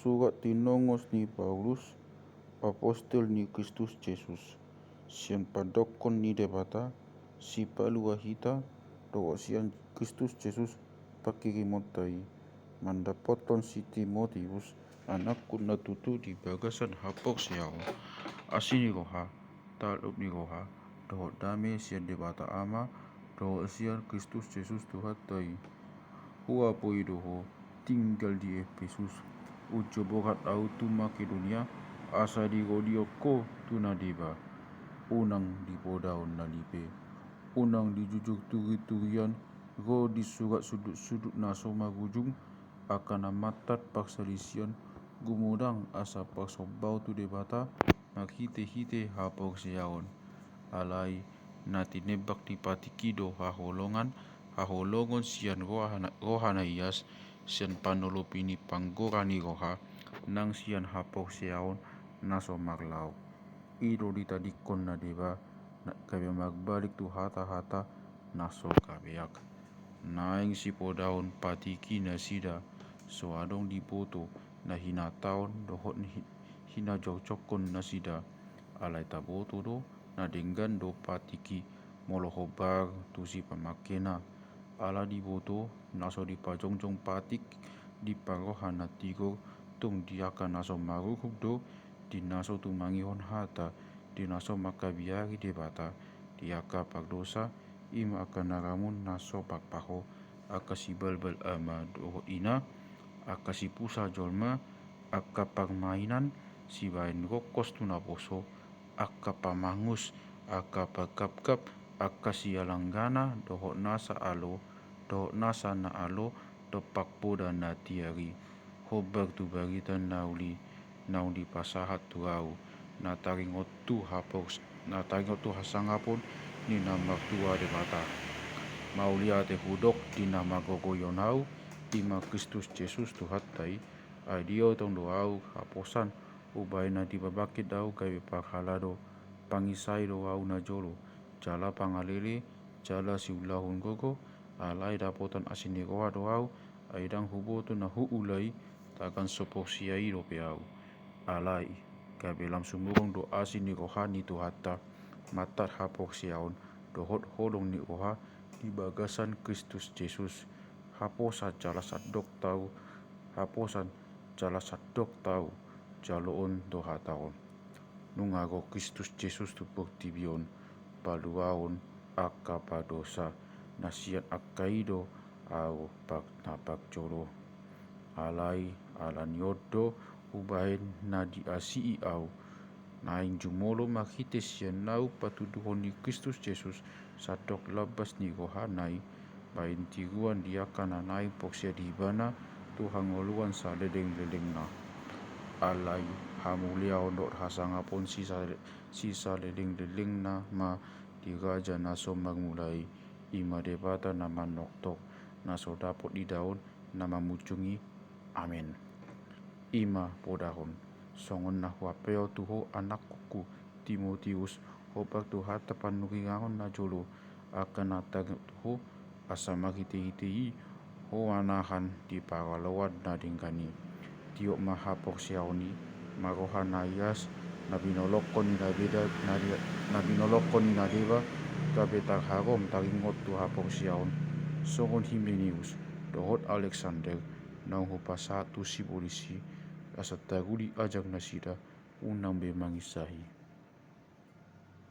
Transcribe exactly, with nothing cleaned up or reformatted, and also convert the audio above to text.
Surat tinongos ni Paulus, apostel ni Kristus Jesus, sian pandokkon ni Debata, sipalua hita, dohot sian Kristus Jesus, panghirimonta i, mandapothon si Timoteus, anakku na tutu di bagasan haporseaon, asi ni roha, talup ni roha, dohot dame sian Debata Ama, dohot sian Kristus Jesus Tuhanta i. Huapoi do ho tinggal di Epesus, unjoboran ahu tu Makedonia, asa dirodeon ho tu na deba. Unang dipodaon na lipe, unang dijujur turiturian, ro di surat sudutsudut na so marujung, angka na mattan parsalisian, gumodang asa parsombaon tu Debata, marhitehite haporseaon. Alai na tinembak ni patik i do haholongan, haholongon sian roha na, roha na ias, sian panolopi ni panggora ni roha, nang sian haporseaon na so marlaok. I do ditadingkon na deba, na gabe marbalik tu hatahata na so gabeak. Naeng sipodaon patik i nasida, so adong diboto na hinataon dohot hi-, hinajongjonghon nasida. Alai taboto do, na denggan do patik i molo hombar tu sipamakena. Ala diboto, na so dipajongjong patik di parroha na tigor, tung di angka na so maruhum do, di na so tumangihon hata, di na so mangkabiari Debata, di angka pardosa, i ma angka na ramun na so parpaho, angka sibalbal ama dohot ina, angka sipusa jolma, angka parmainan, sibaen rongkos tu naposo, angka pamangus, angka pargapgap, angka sialanggana, dohot nasa alo, dohot nasa na alo, dompak poda na tiar i. Hombar tu barita na uli, naung dipasahat tu ahu, na taringot tu hapos-, na taringot tu hasangapon ni na martua Debata. Mauliate hudok di na margogoion ahu, i ma Kristus Jesus Tuhanta i, ai diotong do ahu haposan, hubaen na dipabangkit ahu gabe parhalado, pangisai do ahu najolo, jala pangalele, jala siulahon gogo, alai dapotan asi ni roha do ahu, ai ndang huboto na huula i, tagan so porsea i dope ahu. Alai, gabe lam sumurung do asi ni roha ni Tuhanta, mattan haporseaon, dohot holong ni roha, di bagasan Kristus Jesus, haposan jala sandok tau, haposan jala sandok tau, jaloon do hata on. Nunga ro Kristus Jesus tu portibi on, paluaon angka pardosa, na sian angka i do ahu pag-, na parjolo. Alai, ala ni on do, hubaen na diasii ahu, naeng jumolo marhite sian ahu patuduhon ni Kristus Jesus, sandok lambas ni rohana i, baen tiruan di angka na naeng porsea di Ibana, tu hangoluan salelenglelengna. Alai, hamuliaon dohot hasangapon sisa-, sisalelenglelengna ma di Raja na so marmula i, i ma Debata na manongtong, na so dapot idaon, na mamunjung i. Amen. I ma podahon, songon na huampehon tu ho anakkonku Timoteus, hombar tu hata panurirang on najolo, angka na taringot tu ho, asa marhitehite i, ho manahan di paraloan na denggan i. Tiop ma haporseaon i, ma roha na ias, na binolongkon ni na beda, na di-, na binolongkon ni na deba, gabe tarharom taringot tu haporseaon, songon Himeneus, dohot Aleksander, naung hupasahat tu sibolis i, asa taruli ajar nasida, unang be manginsai.